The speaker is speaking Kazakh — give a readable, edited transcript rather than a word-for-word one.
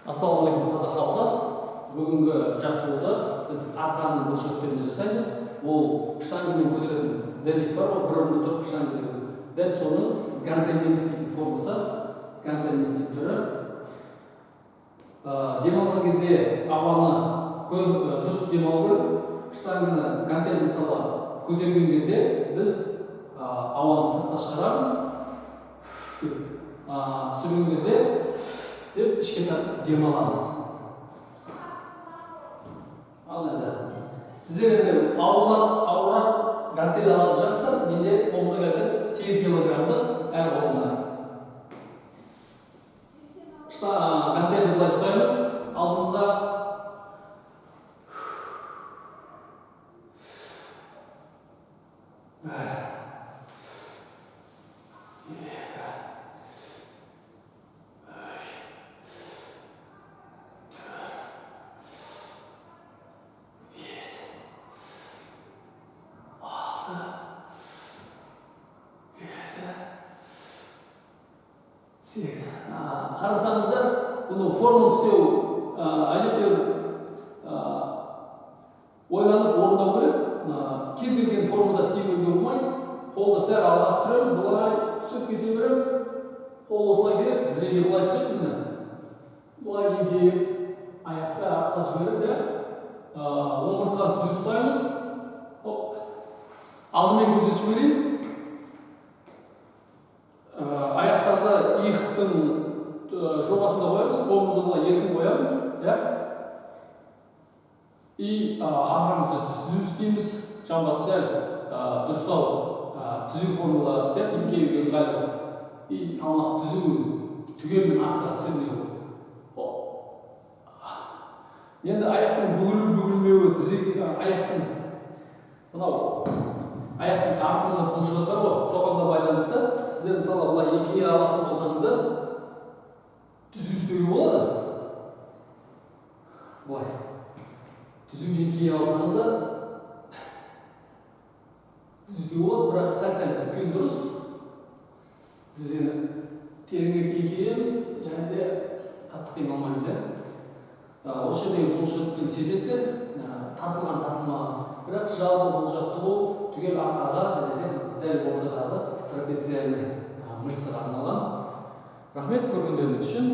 Ассалаумағалейкум, қазақ халқы. Бүгінгі жаттығуды біз арқаның бұлшықеттерінде жасаймыз. Ол штангамен көтеретін дедлифт бар ғой, бір орында тұрып штанга деген. Дәл соның гантельмен істейтін формасы, гантельмен істейтін түрі. Демалған кезде ауаны дұрыс демалу керек. Штанганы, гантельді мысалы көтерген кезде біз ауаны сыртқа шығарамыз. Түсірген кезде деп ішке тартып демаламыз. Ал енді сіздер енді ауырақ гантель алатын шығарсыздар. Менде қолымда қазір 8 килограммдық әр қолымда. Гантельді былай ұстаймыз алдымызға. Бір, екі, үш, төрт, бес, алты, жеті, сегіз. Қарасаңыздар, бұны форманы істеу әжептәуір ойланып орындау керек. Кез келген формада істей беруге болмайды. Қолды сәл алға түсіреміз, былай түсіп кете береміз. Қол осылай келеді, тізеге былай түседі міне. Былай еңкейіп, аяқ сәл артқа жіберіп, иә. Омыртқаны түзу ұстаймыз. Хоп. Алдымен көрсетіп жіберейін. Аяқтарды иықтың жобасында қоямыз, қолымызды былай еркін қоямыз, иә. И арқамызды түзу істейміз, жамбас сәл дұрыстау, түзу формада істеп, еңкеюге ыңғайлы. И салмақ түзу түгелімен арқаға түседі деген. Хоп. Енді аяқтың бүгіліп бүгілмеуі, тізе, аяқтың мынау аяқтың артыңғы бұлшықет бар ғой, соған да байланысты. Сіздер мысалы былай еңкейе алатын болсаңыздар, түзу істеуге болады. Былай түзу еңкейе алсаңыздар, түзу істеуге болады, бірақ сәл-сәл бүккен дұрыс. Тізені тереңірек еңкейеміз және де қатты қиналмаймыз, иә. Осы жердегі бұлшықетпен сезесіздер, тартылған, тартылмаған. Бірақ жалпы бұл жаттығу түгел арқаға және де дәл ортадағы трапециальный мышцаға арналған. Рахмет көргендеріңіз үшін.